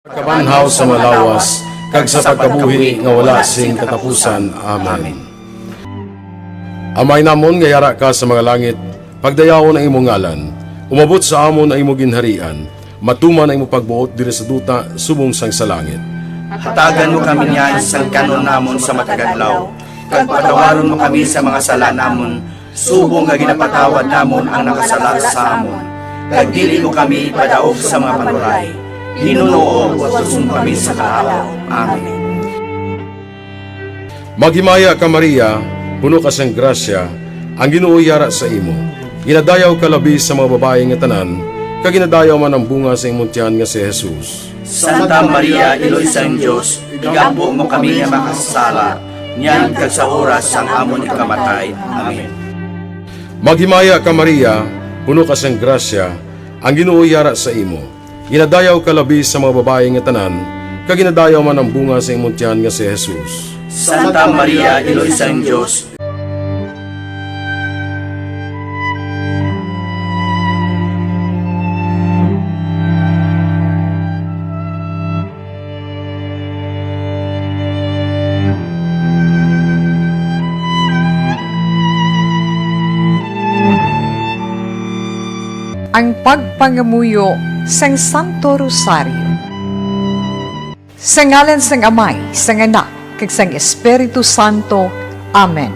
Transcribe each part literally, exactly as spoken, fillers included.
Kabanhaw sa malawas, kag sa pagkabuhi nga wala sing katapusan. Amen. Amay namon nga yara ka sa mga langit, pagdayawon ang imong ngalan. Umabot sa amon ang imong ginharian. Matuman ang imong pagbuot diri sa duta subong sang sa langit. Hatagan mo kami niyan sang kan-on namon sa matag adlaw, kag patawaron mo kami sa mga sala namon, subong nga ginapatawad namon ang nakasala sa amon, kag dili mo kami ipadaog sa mga panuray. Hinunoa, utuson mo kami sa kaalam. Amen. Maghimaya ka, Maria, puno ka sang grasya, ang Ginoo yara sa imo. Ginadayaw ka labi sa mga babayi nga tanan, kag ginadayaw man ang bunga sa imong tiyan nga si Jesus. Santa Maria, Iloy sang Dios, igampo mo kami nga makasasala, niyan kag sa oras sang amon ikamatay. Amen. Maghimaya ka, Maria, puno ka sang grasya, ang Ginoo yara sa imo. Ginadayaw ka labi sa mga babayi nga tanan, kag ginadayaw man ang bunga sa imong tiyan nga si Jesus. Santa Maria, Iloy sang Dios, Ang pagpangamuyo sang Santo Rosario. Sa ngalan sang Amay, sang Anak, kag sang Espiritu Santo. Amen.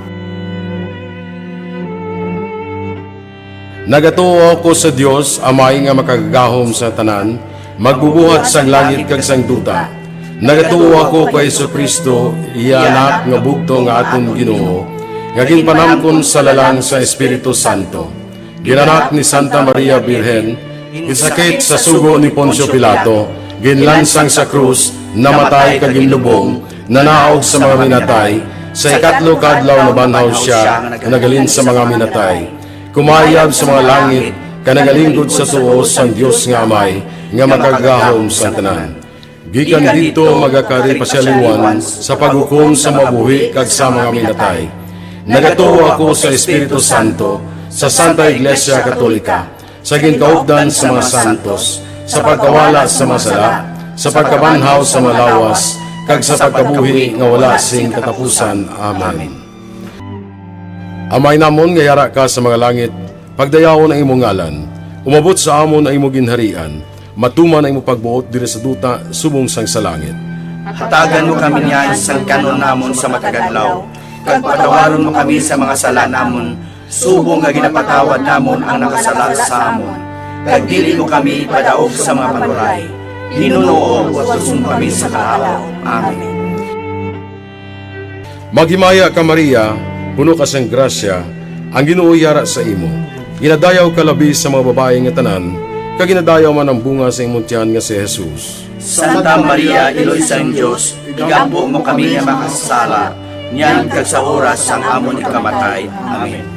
Nagatuo ako sa Dios, Amay nga makagagahom sa tanan, magbubuhat sang langit kag sang duta. Nagatuo ako kay Jesu-Cristo, iya Anak nga bugtong nga aton Ginoo, nga ginpanamkon sa lalang sa Espiritu Santo. Ginanak ni Santa Maria Birhen, ginsakit sa sugo ni Poncio Pilato, ginlansang sa krus, namatay kag ginlubong, nanaog sa mga minatay, sa ikatlo ka adlaw nabanhaw sia nga naghalin sa mga minatay. Kumayab sa mga langit, kag nagalinggod sa tuo sang Dios nga Amay, nga makagagahom sa tanan. Gikan didto magakari pa sia liwat sa paghukom sa mga buhi kag sa mga minatay. Nagatuo ako sa Espiritu Santo, sa Santa Iglesia Katolika, sa ginkaupdan sa mga santos, sa pagkawala sa mga sala, sa pagkabanhaw sa mga lawas, kag sa pagkabuhi nga wala sing katapusan. Amen. Amay namon nga yara ka sa mga langit, pagdayawon ang imong ngalan. Umabot sa amon ang imong ginharian. Matuman ang imong pagbuot diri sa duta subong sang sa langit. Hatagan mo kami niyan sang kan-on namon sa matag adlaw, kag patawaron mo kami sa mga sala namon, subong nga ginapatawad namon ang nakasala sa amon. Kag dili mo kami ipadaog sa mga panuray. Hinunoa, utuson mo kami sa kaalam. Amen. Maghimaya ka, Maria, puno ka sang grasya, ang Ginoo yara sa imo. Ginadayaw ka labi sa mga babayi nga tanan, kag ginadayaw man ang bunga sa imong tiyan nga si Jesus. Santa Maria, Iloy sang Dios, igampo mo kami nga makasasala, niyan kag sa oras sang amon ikamatay. Amen.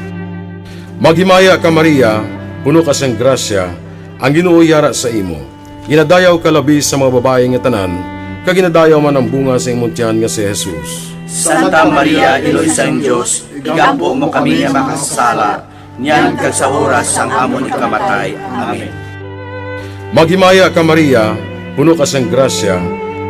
Maghimaya ka, Maria, puno ka sang grasya, ang Ginoo yara sa imo. Ginadayaw ka labi sa mga babayi nga tanan, kag ginadayaw man ang bunga sa imong tiyan nga si Jesus. Santa Maria, Iloy sang Dios, igampo mo kami nga makasasala, niyan kag sa oras sang amon ikamatay. Amen. Maghimaya ka, Maria, puno ka sang grasya,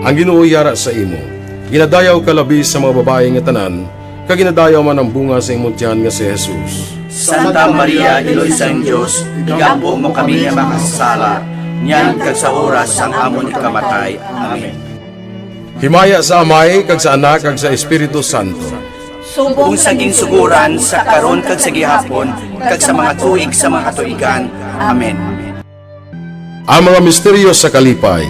ang Ginoo yara sa imo. Ginadayaw ka labi sa mga babayi nga tanan, kag ginadayaw man ang bunga sa imong tiyan nga si Jesus. Santa Maria, Iloy sang Dios, igampo mo kami nga makasasala, niyan kag sa oras sang amon ikamatay. Amen. Himaya sa Amay, kag sa Anak, kag sa Espiritu Santo. Subong sa ginsugoran, sa karon, kag sa gihapon, kag sa mga tuig sa mga katuigan. Amen. Ang mga misteryo sa kalipay.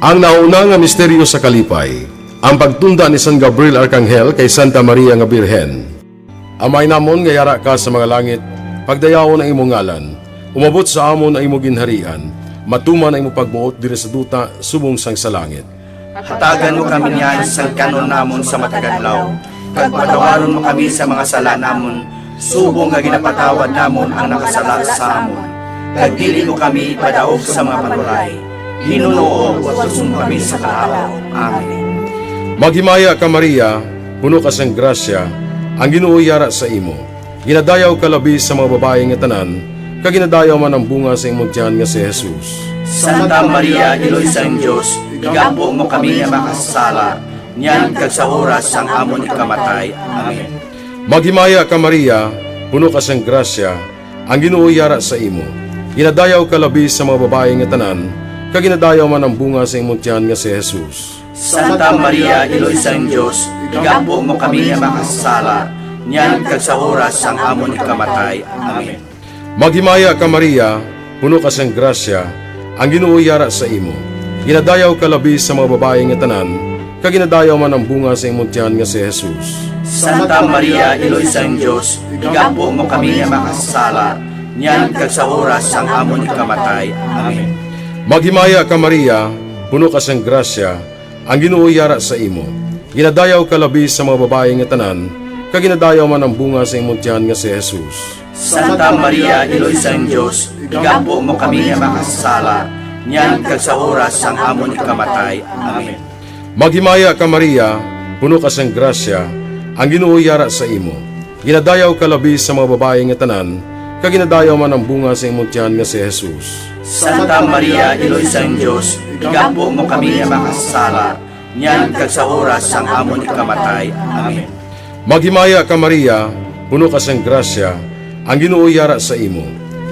Ang nauna nga misteryo sa kalipay, ang pagtunda ni San Gabriel Arkanghel kay Santa Maria nga Birhen. Amay namon nga yara ka sa mga langit, pagdayawon ang imong ngalan. Umabot sa amon ang imong ginharian. Matuman ang imong pagbuot diri sa duta subong sang sa langit. Hatagan mo kami niyan sang kan-on namon sa matag adlaw, kag patawaron mo kami sa mga sala namon, subong nga ginapatawad namon ang nakasala sa amon. Kag dili mo kami ipadaog sa mga panuray. Hinunoa, utuson mo kami sa kaalam. Amen. Maghimaya ka, Maria, puno ka sang grasya, ang Ginoo yara sa imo. Ginadayaw ka labi sa mga babayi nga tanan, kag ginadayaw man ang bunga sa imong tiyan nga si Jesus. Santa Maria, Iloy sang Dios, Igampo mo kami nga makasasala, niyan kag sa oras sang amon ikamatay. Amen. Maghimaya ka, Maria, puno ka sang grasya, ang Ginoo yara sa imo. Ginadayaw ka labi sa mga babayi nga tanan, kag ginadayaw man ang bunga sa imong tiyan nga si Jesus. Santa Maria, Iloy sang Dios, igampo mo kami nga makasasala, niyan kag sa oras sang amon ikamatay. Amen. Maghimaya ka, Maria, puno ka sang grasya, ang Ginoo yara sa imo. Ginadayaw ka labi sa mga babayi nga tanan, kag ginadayaw man ang bunga sa imong tiyan nga si Jesus. Santa Maria, Iloy sang Dios, igampo mo kami nga makasasala, niyan kag sa oras sang amon ikamatay. Amen. Maghimaya ka, Maria, puno ka sang grasya, ang Ginoo yara sa imo. Ginadayaw ka labi sa mga babayi nga tanan, kag ginadayaw man ang bunga sa imong tiyan nga si Jesus. Santa Maria, Iloy sang Dios, igampo mo kami nga makasasala, niyan kag sa oras sang amon ikamatay. Amen. Maghimaya ka, Maria, puno ka sang grasya, ang Ginoo yara sa imo. Ginadayaw ka labi sa mga babayi nga tanan, kag ginadayaw man ang bunga sa imong tiyan nga si Jesus. Santa Maria, Iloy sang Dios, igampo mo kami nga makasasala, niyan kag sa oras sang amon ikamatay. Amen. Maghimaya ka, Maria, puno ka sang grasya, ang Ginoo yara sa imo.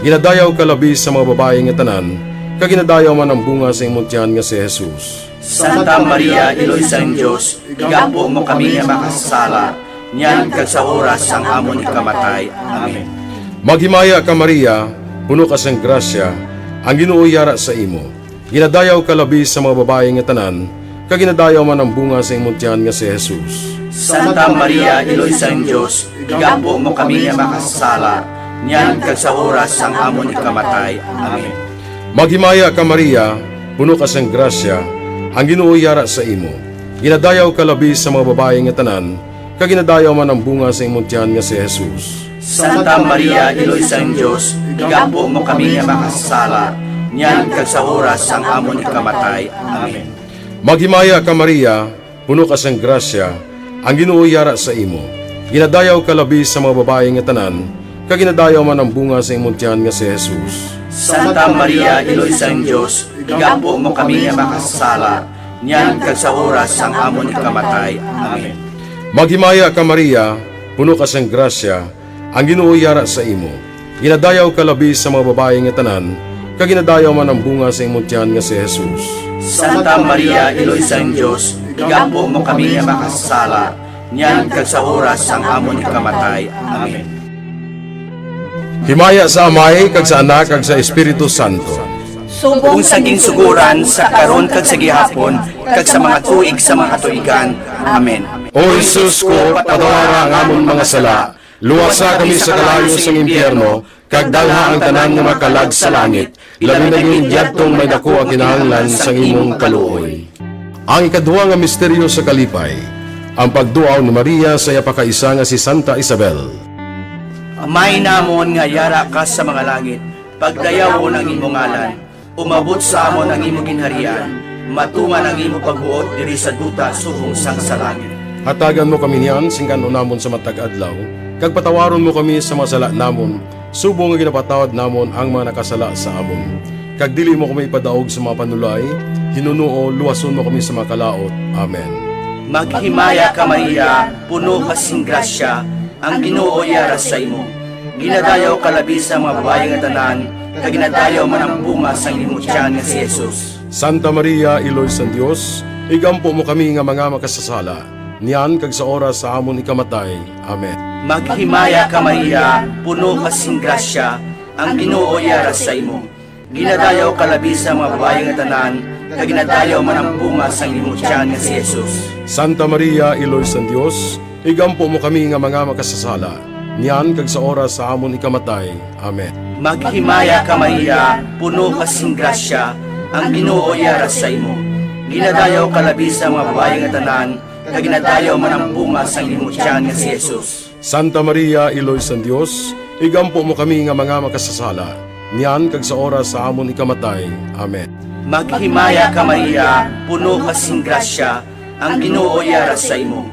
Ginadayaw ka labi sa mga babayi nga tanan, kag ginadayaw man ang bunga sa imong tiyan nga si Jesus. Santa Maria, Iloy sang Dios, igampo mo kami nga makasasala, niyan kag sa oras sang amon ikamatay. Amen. Maghimaya ka, Maria, puno ka sang grasya, ang Ginoo yara sa imo. Ginadayaw ka labi sa mga babayi nga tanan, kag ginadayaw man ang bunga sa imong tiyan nga si Jesus. Santa Maria, Iloy sang Dios, igampo mo kami nga makasasala, niyan kag sa oras sang amon ikamatay. Amen. Maghimaya ka, Maria, puno ka sang grasya, ang Ginoo yara sa imo. Ginadayaw ka labi sa mga babayi nga tanan, kag ginadayaw man ang bunga sa imong tiyan nga si Jesus. Santa Maria, Iloy sang Dios, igampo mo kami nga makasasala, niyan kag sa oras sang amon ikamatay. Amen. Maghimaya ka, Maria, puno ka sang grasya, ang Ginoo yara sa imo. Ginadayaw ka labi sa mga babayi nga tanan, kag ginadayaw man ang bunga sa imong tiyan nga si Jesus. Santa Maria, Iloy sang Dios, igampo mo kami nga makasasala, niyan kag sa oras sang amon ikamatay. Amen. Maghimaya ka, Maria, puno ka sang grasya, ang Ginoo yara sa imo. Ginadayaw ka labi sa mga babayi nga tanan, kag ginadayaw man ang bunga sa imong tiyan nga si Jesus. Santa Maria, Iloy sang Dios, igampo mo kami nga makasasala, niyan kag sa oras sang amon ikamatay. Amen. Himaya sa Amay, kag sa Anak, kag sa Espiritu Santo. Subong sa ginsugoran, sa karon, kag sa gihapon, kag sa mga tuig sa mga katuigan. Amen. O Jesus ko, patawara ang amon mga sala, luwasa kami sa kalayo sang impyerno, kag dalha ang tanan nga makalag sa langit, labi na gid yadtong may daku ang kinahanglan sang imong kaluoy. Ang ikadua nga misteryo sa kalipay, ang pagduaw ni Maria sa iya pakaisa nga si Santa Isabel. Amay namon nga yara ka sa mga langit, pagdayawon ang imo ngalan, umabot sa amon ang imo ginharian, matuman ang imo pagbuot diri sa duta subong sang sa langit. Hatagan mo kami niyan sing kan-on namon sa matag adlaw, kag patawaron mo kami sa mga sala namon, subong nga ginapatawad namon ang mga nakasala sa amon. Kag dili mo kami ipadaog sa mga panulay, hinunoo luwason mo kami sa mga kalaut. Amen. Maghimaya ka, Maria, puno ka sing grasya, ang Ginoo yara sa imo. Ginadayaw ka labi sa mga babayi nga tanan, kag ginadayaw man ang bunga sang imo tiyan nga si Jesus. Santa Maria, Iloy sang Dios, igampo mo kami nga mga makasasala, niyan kag sa oras sa amon ikamatay. Amen. Maghimaya ka, Maria, puno ka sing grasya, ang Ginoo yara sa imo. Ginadayaw ka labi sa mga babayi nga tanan, kag ginadayaw man ang bunga sang imo tiyan nga si Jesus. Santa Maria, Iloy sang Dios, igampo mo kami nga mga makasasala, niyan kag sa oras sa amon ikamatay. Amen. Maghimaya ka, Maria, puno ka sing grasya, ang Ginoo yara sa imo. Ginadayaw ka labi sa mga babayi nga tanan, kag ginadayaw man ang bunga sang imo tiyan nga si Jesus. Santa Maria, Iloy sang Dios, igampo mo kami nga mga makasasala, niyan kag sa oras sa amon ikamatay. Amen. Maghimaya ka, Maria, puno ka sing grasya, ang Ginoo yara sa imo.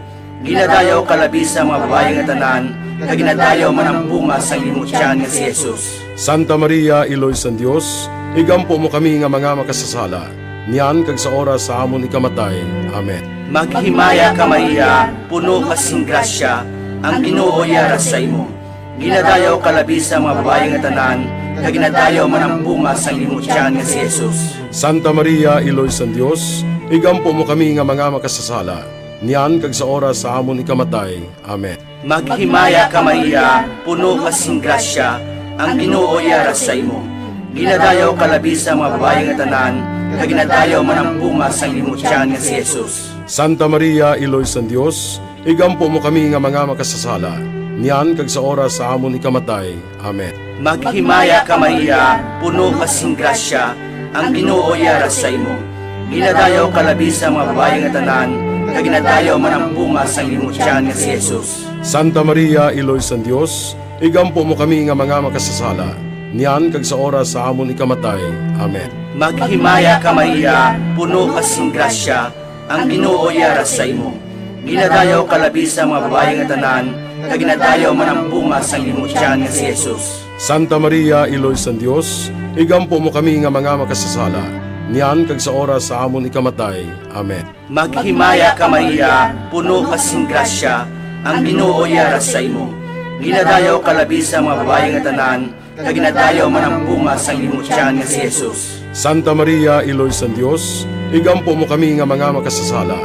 Ginadayaw ka labi sa mga babayi nga tanan, kag ginadayaw man ang bunga sang imo tiyan nga si Jesus. Santa Maria, Iloy sang Dios, igampo mo kami nga mga makasasala, niyan kag sa oras sa amon ikamatay. Amen. Maghimaya ka, Maria, puno ka sing grasya, ang Ginoo yara sa imo. Ginadayaw ka labi sa mga babayi nga tanan, kag ginadayaw man ang bunga sang imo tiyan nga si Jesus. Santa Maria, Iloy sang Dios, igampo mo kami nga mga makasasala, niyan kag sa oras sa amon ikamatay. Amen. Maghimaya ka, Maria, puno ka sing grasya, ang Ginoo yara sa imo. Ginadayaw ka labi sa mga babayi nga tanan, kag ginadayaw man ang bunga sang imo tiyan nga si Jesus. Santa Maria, Iloy sang Dios, igampo mo kami nga mga makasasala, niyan kag sa oras sa amon ikamatay. Amen. Maghimaya ka, Maria, puno ka sing grasya, ang Ginoo yara sa imo. Ginadayaw ka labi sa mga babayi nga tanan, kag ginadayaw man ang bunga sang imo tiyan nga si Jesus. Santa Maria, Iloy sang Dios, igampo mo kami nga mga makasasala, niyan kag sa oras sa amon ikamatay. Amen. Maghimaya ka, Maria, puno ka sing grasya, ang Ginoo yara sa imo. Ginadayaw ka labi sa mga babayi nga tanan, kag ginadayaw man ang bunga sang imo tiyan nga si Jesus. Santa Maria, Iloy sang Dios, igampo mo kami nga mga makasasala, niyan kag sa oras sa amon ikamatay. Amen. Maghimaya ka, Maria, puno ka sing grasya, ang Ginoo yara sa imo. Ginadayaw ka labi sa mga babayi nga tanan, kag ginadayaw man ang bunga sang imo tiyan nga si Jesus. Santa Maria, Iloy sang Dios, igampo mo kami nga mga makasasala,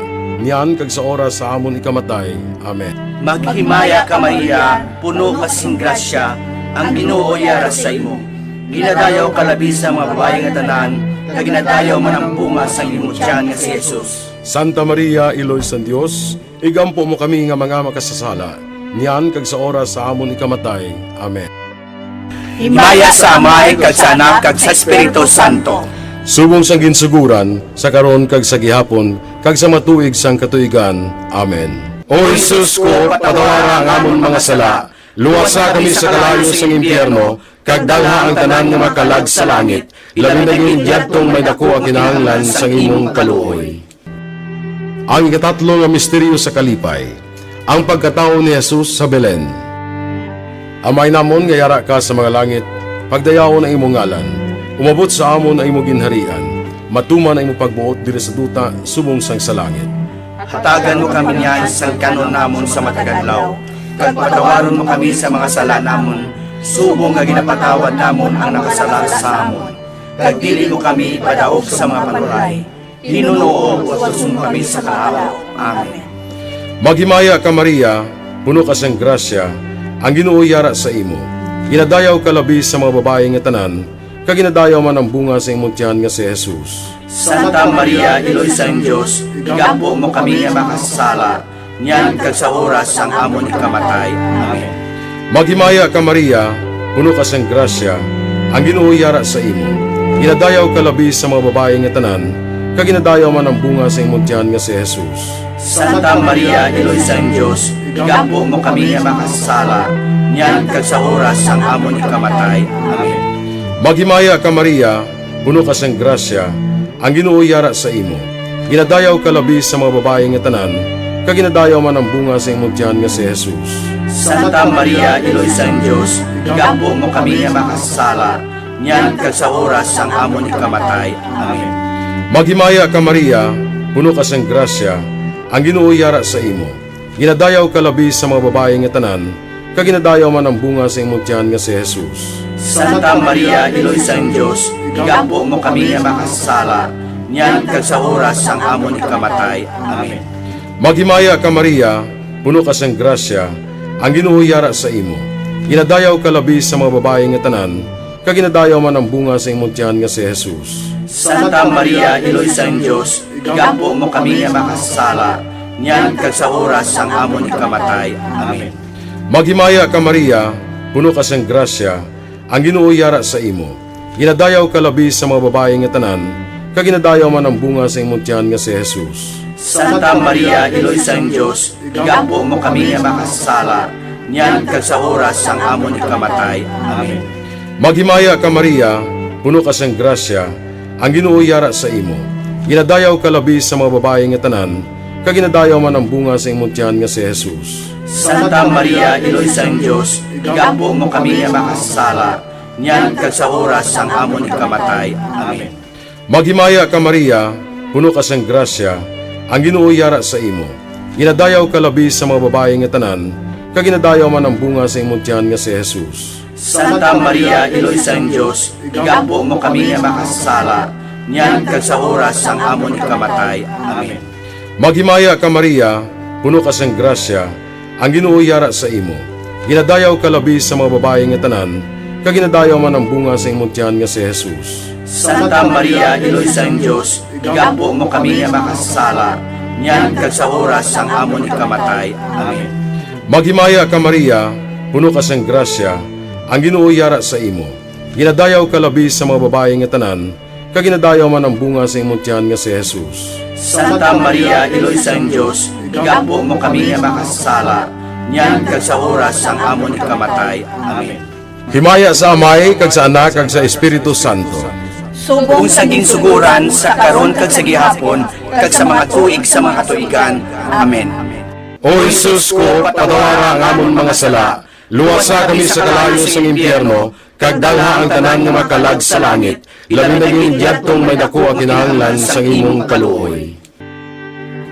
niyan kag sa oras sa amon ikamatay. Amen. Maghimaya ka, Maria, puno ka sing grasya, ang Ginoo yara sa imo. Ginadayaw ka labi sa mga babayi nga tanan, kag ginadayaw man ang bunga sang imo tiyan nga si Jesus. Santa Maria, Iloy sang Dios, igampo mo kami nga mga makasasala, niyan kag sa oras sa amon ikamatay. Amen. Himaya sa Amay, kag sa Anak, kag sa Espiritu Santo. Subong sang ginsugoran, sa karon kag sa gihapon, kag sa matuig sang katuigan. Amen. O Jesus ko, patawara ang amon mga sala, luwasa kami sa kalayo sang impyerno, kag dalha ang tanan nga makalag sa langit, labi na gid yadtong may daku ang kinahanglan sang imong kaluoy. Ang ikatatlo nga misteryo sa kalipay, ang pagkatawo ni Jesus sa Belen. Amay namon nga yara ka sa mga langit, pagdayawon ang imong ngalan. Umabot sa amon ang imong ginharian. Matuman ang imong pagbuot diri sa duta subong sang sa langit. Hatagan mo kami niyan sang kan-on namon sa matag adlaw, kag patawaron mo kami sa mga sala namon, subong nga ginapatawad namon ang nakasala sa amon. Kag dili mo kami ipadaog sa mga panuray. Ginoo, utuson mo kami sa kahawa. Amen. Maghimaya ka, Maria, puno ka sang grasya, ang Ginoo yara sa imo. Ginadayaw ka labi sa mga babayi nga tanan, kag ginadayaw man ang bunga sa imong tiyan nga si Jesus. Santa Maria, Iloy sang Dios, igampo mo kami nga makasasala, niyan kag sa oras sang amon ikamatay. Amen. Maghimaya ka, Maria, puno ka sang grasya, ang Ginoo yara sa imo. Ginadayaw ka labi sa mga babayi nga tanan, kag ginadayaw man ang bunga sa imong tiyan nga si Jesus. Santa Maria, Iloy sang Dios, igampo mo kami nga makasasala, niyan kag sa oras sang amon ikamatay. Amen. Maghimaya ka, Maria, puno ka sang grasya, ang Ginoo yara sa imo. Ginadayaw ka labi sa mga babayi nga tanan, kag ginadayaw man ang bunga sa imong tiyan nga si Jesus. Santa Maria, Iloy sang Dios, igampo mo kami nga makasasala, niyan kag sa oras sang amon ikamatay. Amen. Maghimaya ka, Maria, puno ka sang grasya, ang Ginoo yara sa imo. Ginadayaw ka labi sa mga babayi nga tanan, kag ginadayaw man ang bunga sa imong tiyan nga si Jesus. Santa Maria, Iloy sang Dios, igampo mo kami nga makasasala, niyan kag sa oras sang amon ikamatay. Amen. Maghimaya ka, Maria, puno ka sang grasya, ang Ginoo yara sa imo. Ginadayaw ka labi sa mga babayi nga tanan, kag ginadayaw man ang bunga sa imong tiyan nga si Jesus. Santa Maria, Iloy sang Dios, igampo mo kami nga makasasala, niyan kag sa oras sang amon ikamatay. Amen. Maghimaya ka, Maria, puno ka sang grasya, ang Ginoo yara sa imo. Ginadayaw ka labi sa mga babayi nga tanan, kag ginadayaw man ang bunga sa imong tiyan nga si Jesus. Santa Maria, Iloy sang Dios, igampo mo kami nga makasasala, niyan kag sa oras sang amon ikamatay. Amen. Maghimaya ka, Maria, puno ka sang grasya, ang Ginoo yara sa imo. Ginadayaw ka labi sa mga babayi nga tanan, kag ginadayaw man ang bunga sa imong tiyan nga si Jesus. Santa Maria, Iloy sang Dios, igampo mo kami nga makasasala, niyan kag sa oras sang amon ikamatay. Amen. Maghimaya ka, Maria, puno ka sang grasya, ang Ginoo yara sa imo. Ginadayaw ka labi sa mga babayi nga tanan, kag ginadayaw man ang bunga sa imong tiyan nga si Jesus. Santa Maria, Iloy sang Dios, igampo mo kami nga makasasala, niyan kag sa oras sang amon ikamatay. Amen. Maghimaya ka, Maria, puno ka sang grasya, ang Ginoo yara sa imo. Ginadayaw ka labi sa mga babayi nga tanan, kag ginadayaw man ang bunga sa imong tiyan nga si Jesus. Santa Maria, Iloy sang Dios, igampo mo kami nga makasasala, niyan kag sa oras sang amon ikamatay. Amen. Maghimaya ka, Maria, puno ka sang grasya, ang Ginoo yara sa imo. Ginadayaw ka labi sa mga babayi nga tanan, kag ginadayaw man ang bunga sa imong tiyan nga si Jesus. Santa Maria, Iloy sang Dios, igampo mo kami nga makasasala, niyan kag sa oras sang amon ikamatay. Amen. Himaya sa Amay, kag sa Anak, kag sa Espiritu Santo. Subong sa ginsugoran, sa karon, kag sa gihapon, kag sa mga tuig sa mga katuigan. Amen. O Jesus ko, patawara ang amon mga sala, luwasa kami sa kalayo sang impyerno, kag dalha ang tanan nga makalag sa langit, labi na gid yadtong may daku nga kinahanglan sang imong kaluoy.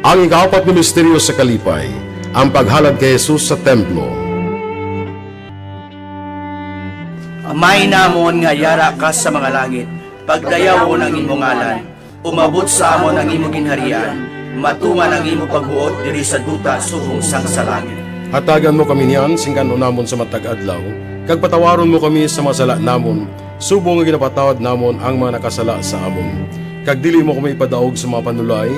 Ang ikaapat nga misteryo sa kalipay, ang paghalad kay Jesus sa templo. Amay namon nga yara ka sa mga langit, pagdayawon ang imo ngalan, umabot sa amon ang imo ginharian, matuman ang imo pagbuot diri sa duta subong sang sa langit. Hatagan mo kami niyan sing kan-on namon sa matag adlaw, kag patawaron mo kami sa mga sala namon, subong nga ginapatawad namon ang mga nakasala sa amon. Kag dili mo kami ipadaog sa mga panulay,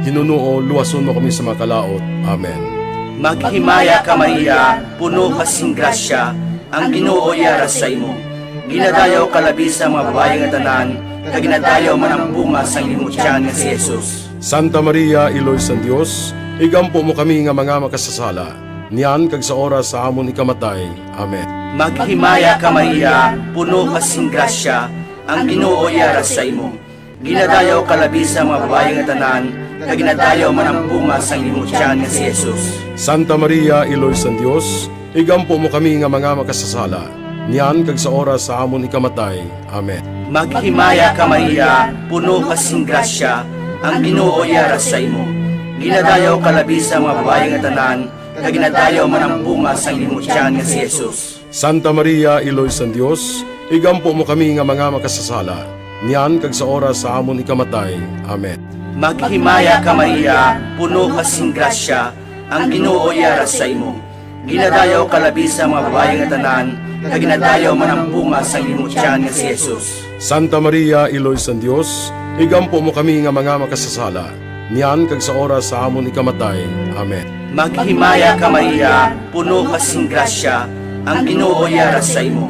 hinunoo luwason mo kami sa mga kalaut. Amen. Maghimaya ka, Maria, puno ka sing grasya, ang Ginoo yara sa imo. Ginadayaw ka labi sa mga babayi nga tanan, kag ginadayaw man ang bunga sang imo tiyan nga si Jesus. Santa Maria, Iloy sang Dios, igampo mo kami nga mga makasasala, niyan kag sa oras sa amon ikamatay. Amen. Maghimaya ka, Maria, puno ka sing grasya, ang Ginoo yara sa imo. Ginadayaw ka labi sa mga babayi nga tanan, kag ginadayaw man ang bunga sang imo tiyan nga si Jesus. Santa Maria, Iloy sang Dios, igampo mo kami nga mga makasasala, niyan kag sa oras sa amon ikamatay. Amen. Maghimaya ka, Maria, puno ka sing grasya, ang Ginoo yara sa imo. Ginadayaw ka labi sa mga babayi nga tanan, kag ginadayaw man ang bunga sang imo tiyan nga si Jesus. Santa Maria, Iloy sang Dios, igampo mo kami nga mga makasasala, niyan kag sa oras sa amon ikamatay. Amen. Maghimaya ka, Maria, puno ka sing grasya, ang Ginoo yara sa imo. Ginadayaw ka labi sa mga babayi nga tanan, kag ginadayaw man ang bunga sang imo tiyan nga si Jesus. Santa Maria, Iloy sang Dios, igampo mo kami nga mga makasasala, niyan kag sa oras sa amon ikamatay. Amen. Maghimaya ka, Maria, puno ka sing grasya, ang Ginoo yara sa imo.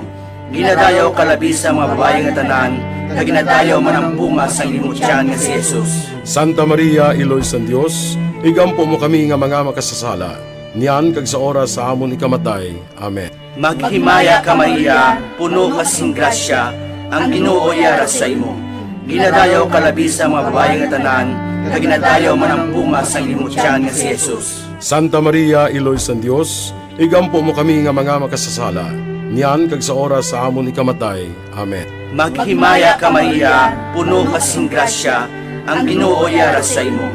Ginadayaw ka labi sa mga babayi nga tanan, kag ginadayaw man ang bunga sang imo tiyan nga si Jesus. Santa Maria, Iloy sang Dios, igampo mo kami nga mga makasasala, niyan kag sa oras sa amon ikamatay. Amen. Maghimaya ka, Maria, puno ka sing grasya, ang Ginoo yara sa imo. Ginadayaw ka labi sa mga babayi nga tanan, kag ginadayaw man ang bunga sang imo tiyan nga si Jesus. Santa Maria, Iloy sang Dios, igampo mo kami nga mga makasasala, niyan kag sa oras sa amon ikamatay. Amen. Maghimaya ka, Maria, puno ka sing grasya, ang Ginoo yara sa imo.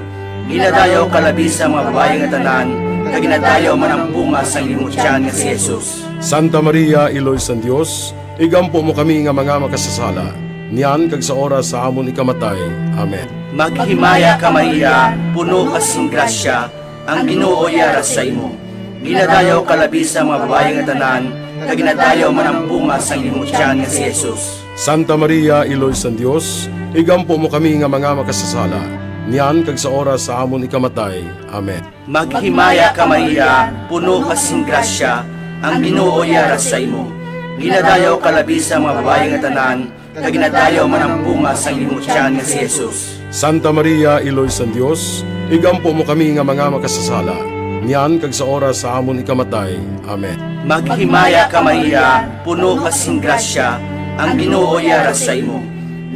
Ginadayaw ka labi sa mga babayi nga tanan, kag ginadayaw man ang bunga sang imo tiyan nga si Jesus. Santa Maria, Iloy sang Dios, igampo mo kami nga mga makasasala, niyan kag sa oras sa amon ikamatay. Amen. Maghimaya ka, Maria, puno ka sing grasya, ang Ginoo yara sa imo. Ginadayaw ka labi sa mga babayi nga tanan, kag ginadayaw man ang bunga sang imo tiyan nga si Jesus. Santa Maria, Iloy sang Dios, igampo mo kami nga mga makasasala, niyan kag sa oras sa amon ikamatay. Amen. Maghimaya ka, Maria, puno ka sing grasya, ang Ginoo yara sa imo. Ginadayaw ka labi sa mga babayi nga tanan, kag ginadayaw man ang bunga sang imo tiyan nga si Jesus. Santa Maria, Iloy sang Dios, igampo mo kami nga mga makasasala, niyan kag sa oras sa amon ikamatay. Amen. Maghimaya ka, Maria, puno ka sing grasya, ang Ginoo yara sa imo.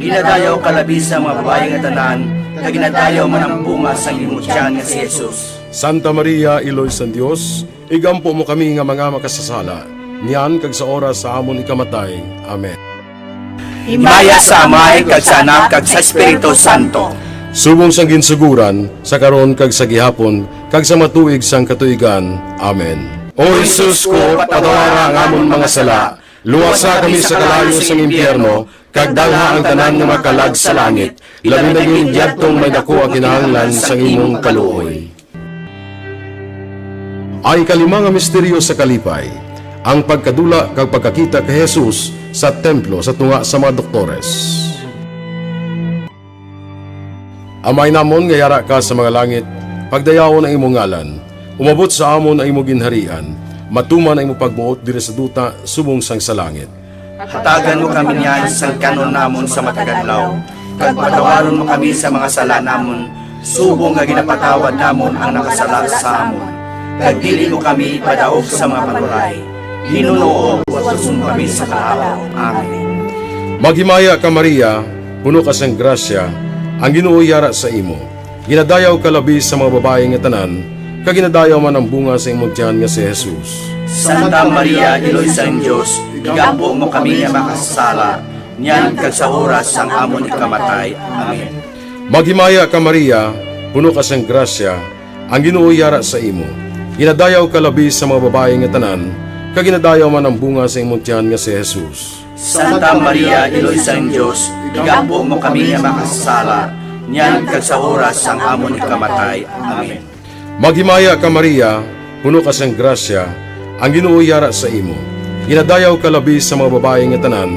Ginadayaw ka labi sa mga babayi nga tanan, kag ginadayaw man ang bunga sang imo tiyan nga si Jesus. Santa Maria, Iloy sang Dios, igampo mo kami nga mga makasasala, niyan kag sa oras sa amon ikamatay. Amen. Himaya sa Amay, kag sa Anak, kag sa Espiritu Santo. Subong sang ginsugoran, sa karon kag sa gihapon, kag sa mga tuig sang katuigan. Amen. O Jesus ko, patawara ang amon mga sala, luwasa kami sa kalayo sang impyerno, kag dalha ang tanan nga mga kalag sa langit, labi na gid yadtong may daku ang kinahanglan sang imong kaluoy. Ang ikalima nga misteryo sa kalipay, ang pagkadula kag pagkakita kay Jesus sa templo sa tunga sa mga doktores. Amay namon nga yara ka sa mga langit, pagdayawon ang imong ngalan. Umabot sa amon ang imong ginharian. Matuman ang imong pagbuot diri sa duta subong sang sa langit. Hatagan mo kami niyan sang kan-on namon sa matag adlaw, kag patawaron mo kami sa mga sala namon, subong nga ginapatawad namon ang nakasala sa amon. Kag dili mo kami ipadaog sa mga panuray. Ginoo, luwason mo kami sa kahawa. Amen. Maghimaya ka, Maria, puno ka sang grasya, ang Ginoo yara sa imo. Ginadayaw ka labi sa mga babayi nga tanan, kag ginadayaw man ang bunga sa imong tiyan nga si Jesus. Santa Maria, Iloy sang Dios, igapo mo kami nga makasasala, niyan kag sa oras sang amon ikamatay. Amen. Maghimaya ka, Maria, puno ka sang grasya, ang Ginoo yara sa imo. Ginadayaw ka labi sa mga babayi nga tanan, kag ginadayaw man ang bunga sa imong tiyan nga si Jesus. Santa Maria, Iloy sang Dios, igapo mo kami nga makasasala, niyan kag sa oras sang amon ikamatay. Amen. Maghimaya ka, Maria, puno ka sang grasya, ang Ginoo yara sa imo. Ginadayaw ka labi sa mga babayi nga tanan,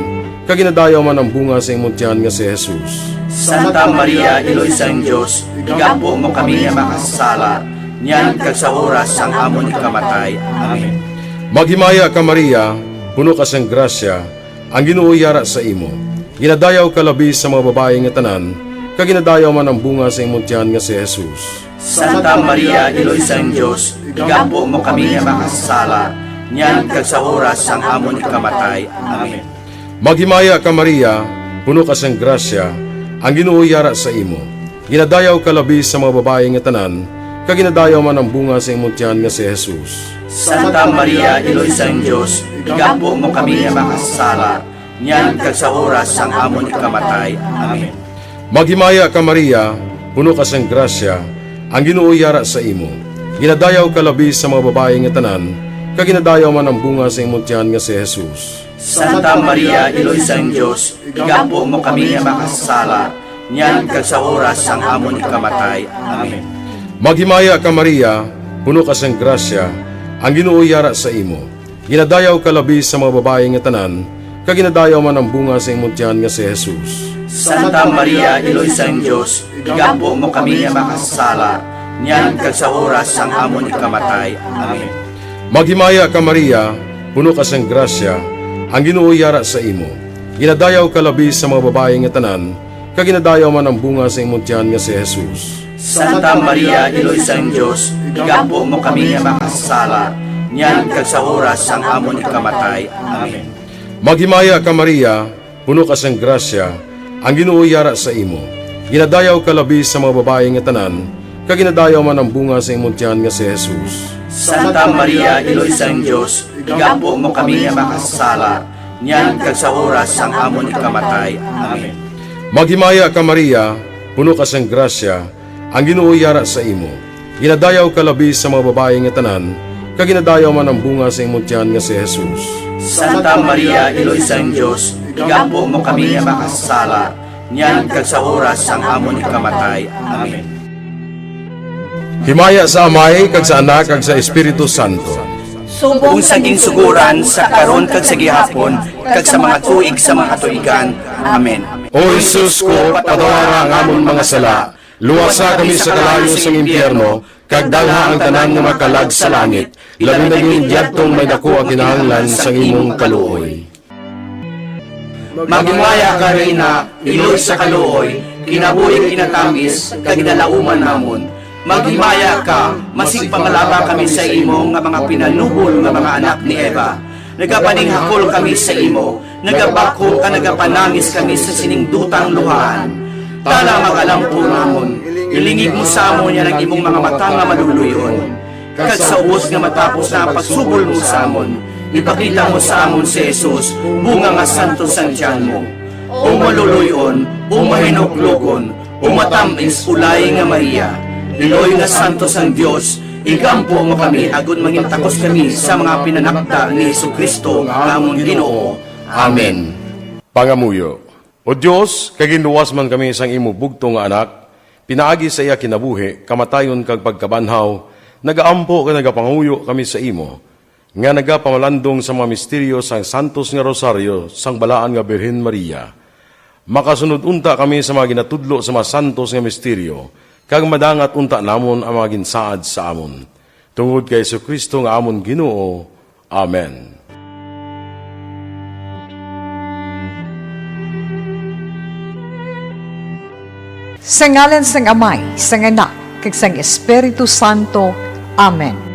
kag ginadayaw man ang bunga sa imong tiyan nga si Jesus. Santa Maria, Iloy sang Dios, igapo mo kami nga makasasala, niyan kag sa oras sang amon ikamatay. Amen. Maghimaya ka, Maria, puno ka sang grasya, ang Ginoo yara sa imo. Ginadayaw ka labi sa mga babayi nga tanan, kag ginadayaw man ang bunga sa imong tiyan nga si Jesus. Santa Maria, Iloy sang Dios, igapo mo kami nga makasasala, niyan kag sa oras sang amon ikamatay. Amen. Maghimaya ka, Maria, puno ka sang grasya, ang Ginoo yara sa imo. Ginadayaw ka labi sa mga babayi nga tanan, kag ginadayaw man ang bunga sa imong tiyan nga si Jesus. Santa Maria, Iloy sang Dios, igapo mo kami nga makasasala, niyan kag sa oras sang amon ikamatay. Amen. Maghimaya ka, Maria, puno ka sang grasya, ang Ginoo yara sa imo. Ginadayaw ka labi sa mga babayi nga tanan, kag ginadayaw man ang bunga sa imong tiyan nga si Jesus. Santa Maria, Iloy sang Dios, igapo mo kami nga makasasala, niyan kag sa oras sang amon ikamatay. Amen. Maghimaya ka, Maria, puno ka sang grasya, ang Ginoo yara sa imo. Ginadayaw ka labi sa mga babayi nga tanan, kag ginadayaw man ang bunga sa imong tiyan nga si Jesus. Santa Maria, Iloy sang Dios, igapo mo kami nga makasasala, niyan kag sa oras sang amon ikamatay. Amen. Maghimaya ka, Maria, puno ka sang grasya, ang Ginoo yara sa imo. Ginadayaw ka labi sa mga babayi nga tanan, kag ginadayaw man ang bunga sa imong tiyan nga si Jesus. Santa Maria, Iloy sang Dios, igapo mo kami nga makasasala, niyan kag sa oras sang amon ikamatay. Amen. Maghimaya ka, Maria, puno ka sang grasya, ang Ginoo yara sa imo. Ginadayaw ka labi sa mga babayi nga tanan, kag ginadayaw man ang bunga sa imong tiyan nga si Jesus. Santa Maria, Iloy sang Dios, igapo mo kami nga makasasala, niyan kag sa oras sang amon ikamatay. Amen. Maghimaya ka, Maria, puno ka sang grasya, ang Ginoo yara sa imo. Ginadayaw ka labi sa mga babayi nga tanan, kag ginadayaw man ang bunga sa imong tiyan nga si Jesus. Santa Maria, Iloy sang Dios, igapo mo kami nga makasasala, niyan kag sa oras sang amon ikamatay. Amen. Himaya sa Amay, kag sa Anak, kag sa Espiritu Santo. Subong sa ginsugoran, sa karon, kag sa gihapon, kag sa mga tuig sa mga katuigan. Amen. O Jesus ko, patawara ang amon mga sala, luwasa kami sa kalayo sang impyerno, kag dalha ang tanan nga mga kalag sa langit, labi na gid yadtong may daku ang kinahanglan sang imong kaluoy. Maghimaya ka, Reyna, Iloy sa kaluoy, kinabuhi, kinatamis, kag ginalauman namon. Maghimaya ka, masigpamalaba kami sa imo nga mga pinanubol nga mga anak ni Eva. Nagapaninghakol kami sa imo, nagabakho kag nagapanangis kami sa sining dutang luhaan. Tana, mag-alampo namon, ilingig mo sa amon yan ang imong mga mata nga maluluy-on. Kag sa ubos nga matapos na ang pagsubol mo sa amon, ipakita mo sa amon si Jesus, bunga nga santo sang tiyan mo. O maluloy-on, o mahinuklogon, o matamis, ulay nga Maria, iloy nga santos sang Dios, igampo mo kami agod mangintakos kami sa mga pinanakda ni Jesu-Cristo nga amon Ginoo. Amen. Pangamuyo. O Dios, kay ginluwas man kami sang imo bugtong nga Anak, pinaagi sa iya kinabuhi, kamatayon kag pagkabanhaw, nagaampo kag nagapangamuyo kami sa imo, nga nagapamalandong sa mga misteryo sang santos nga rosaryo sang balaan nga Birhen Maria. Makasunod unta kami sa mga ginatudlo sa mga santos nga misteryo, kag madangat unta namon ang mga ginsaad sa amon. Tungod kay Jesu-Cristo nga amon Ginoo. Amen. Sa ngalan sang Amay, sang Anak, kag sang Espiritu Santo. Amen.